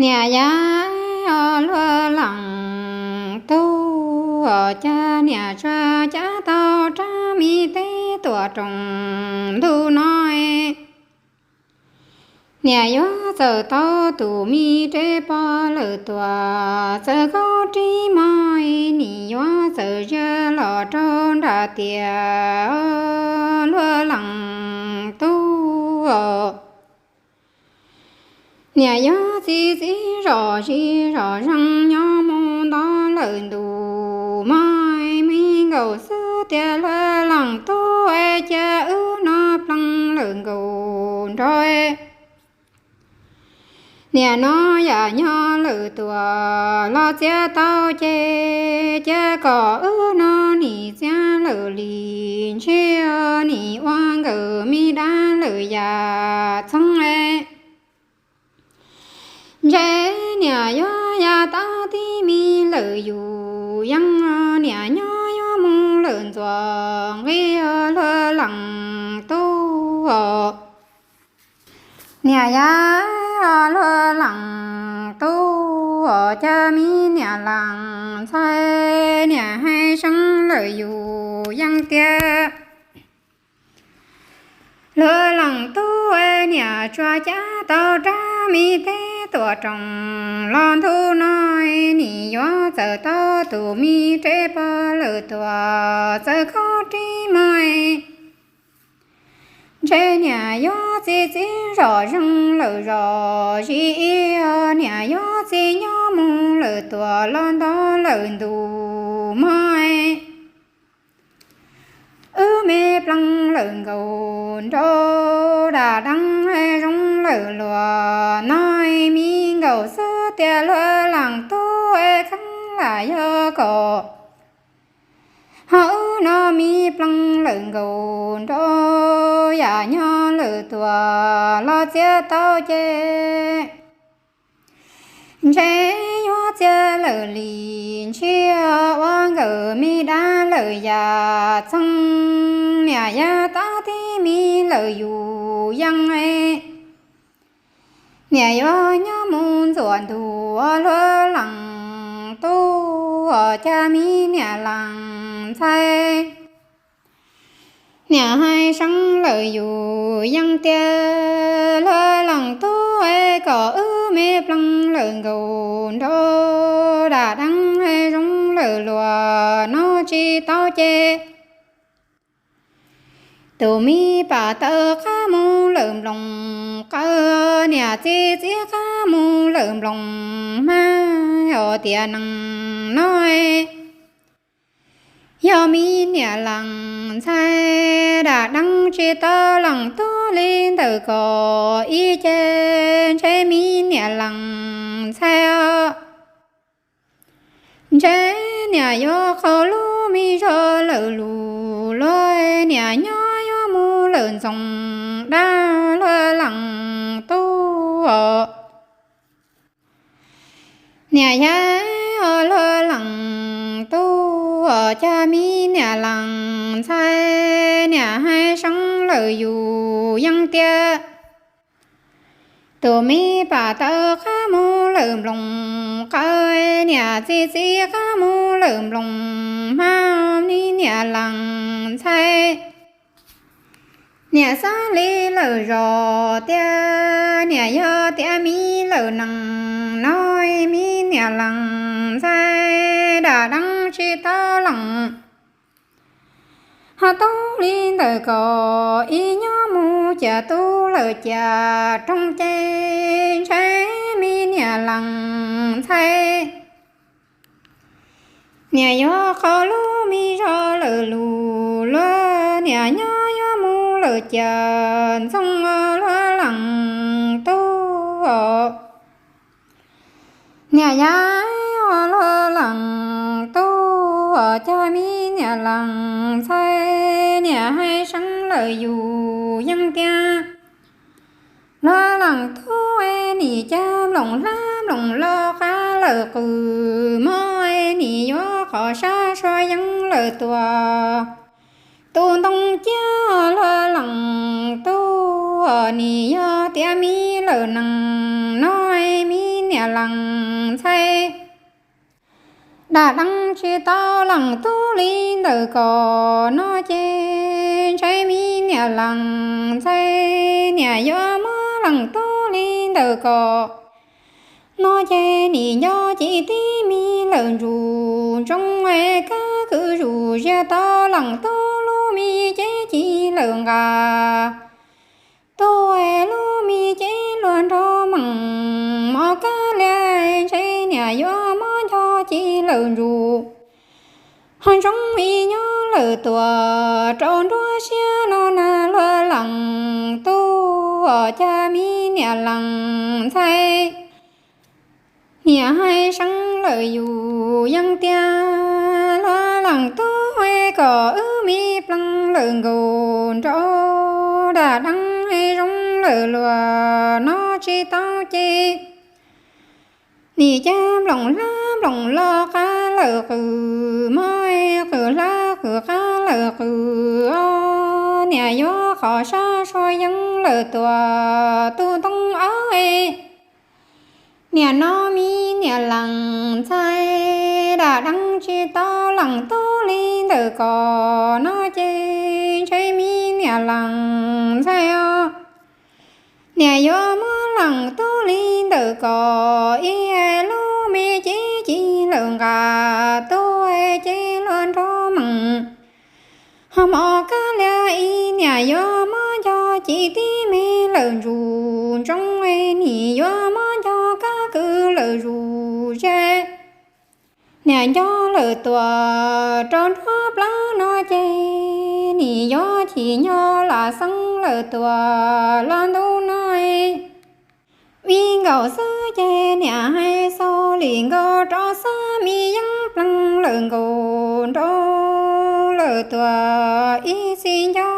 Niam yau luag leej tub, cas niam tsuas cav tau rab me teb tuam roos ntuj no. Niam yuav txawm tau tus me rab pog lawm tuam txawv kaub rib mog, nim yuav txawm ziag los rau nram tiam luag leej tub. Niam yuav txi txiv zom zis zom zees nyob mus nto lawm ntus mog, me nkaus xwb tias luag leej tub, cia wb no pleev lawm nkaus nrau. Niam no yam nyob lawm tuam los txiav tau ces, cia kom wb no nim txiav lawm li ntshe, nim ua nkawd me dab lawm yam txheeb. Ntshe niam yuav ya tab tib me lawm yus yeej, niam nyob yuav mus lawm ntxuav nqi luag leej tub. Niam yau luag leej tub, cas me niam leej ntxhais niam hais seev lawm yus yeej tiag. Luag leej tub, niam tsuas cav tau rab me teb tuam roos los ntuj no, nim yuav txawm tau tus me rab pog lawm tuam txawv kaub rib mog. Ntshe niam yuav txi txiv zom zees lawm zom zis ib, niam yuav txi nyob mus lawm tuam los nto lawm ntus mog. Wb me pleev lawm nkaus nrau, dam deeb zoo lawm luag no, me nkaus xwb tias luag leej tub, kheev lam yog kom ho wb no me pleev lawm nkaus nrau, yam nyob lawm tuam los txiav tau ces, ntshe yuav txiav lawm li ntshe, ua nkawd me dab lawm yam txheeb. Niam ya tab tib me lawm yus yeej, niam yuav nyob mus ntxuav ntuj luag leej tub, cas me niam leej ntxhais niam hais seev lawm yus yeej tiag. Luag leej tub, kom wb me pleev lawm nkaus nrau, dam deeb zoo lawm luag no tsis tau ces, tus me pam taw qab mus lawm nploos qaw, niam txi txiv qab mus lawm nploos hmab, hos tias neeg no yog me niam leej ntxhais, dam deeb tsis tau leej tub li ntawm kaum ib ces, ntshe me niam leej ntxhais os, ntshe niam yuav qaug lub me zog lawm lus luag, niam nyob yuav mus lawm ntxoov dab luag leej tub. Niam yau luag leej tub, cas me niam leej ntxhais niam hais seev lawm yus yeej tiag. Tus me pam taw qab mus lawm nploos qaw, niam txi txiv qab mus lawm nploos hmab, me niam leej ntxhais niam xav li lawm zos tias, niam yog tias me lawm neeg no, me niam leej ntxhais dam deeb tsis tau leej ho tub li ntawm kaum ib, nyob mus ciam tub lawm ciam roog ces, ntshe me niam leej ntxhais niam yuav qaug lub me zog lawm lus luag, niam nyob yuav mus lawm ciam ntxoov luag leej tub. Niam yau luag leej tub, cas me niam leej ntxhais niam hais seev lawm yus yeej tiag. Luag leej tub, nim cas nploos hlab nploos los qab lawm qws mog, nim yuav qhov sab sua yeeb lawm tuam. Tus ntoo ciab luag leej tub, nim yog tias me lawm neeg no, me niam lees ntxhais. Dam deeb tsis tau leej tub li ntawm ko no ces ntshe me niam lees ntxhais niam yuav muab leej tub li ntawm ko no ces nim nco ces tib me lawm ntsus ntsoov es kab kwv zus ziag tau leej tub lub me cev ci lawm nqa tub es lub me cev luag nrog meem mov kab lias ntshe niam yuav muab nco ci lawm ntsus ho ntsoov ib nyob lawm tuaj rau nruab siab no na luag leej tub os cas me niam lees ntxhais niam hais seev lawm yus yeej tiag luag leej tub es kom wb me plees lawm nkaus nraud dam deeb es zoo lawm luag no tsis tau ces nim cag nploom hlab nploom los qab lawm qws mog es qws hlab qws qab lawm qws os niam yuav qhov sab sua yeeb lawm tuaj tus ntoo awb es niam no me niam lees ntxhais dam deeb tsis tau leej tub li ntawm ko no ces ntshe me niam lees ntxhais os niam yuav muab leej tub li ntawm ko ib lub me cev ci lawm nqa tub es ces luag nrog meem ho mov kab lias ib niam yuav muab nco ci tib me lawm ntsus ntsoov es nim yuav muab nco kab kwv lawm zus zes niam nco lawm tuaj rau nruab plawv no ces nim yuav chim nyob lam xeeb lawm tuaj los ntu no vij nkaus xwb ces niam hais xaus li nkaus rau xab me yeeb plees lawm nkaus nraud lawm tuaj ib txhis nco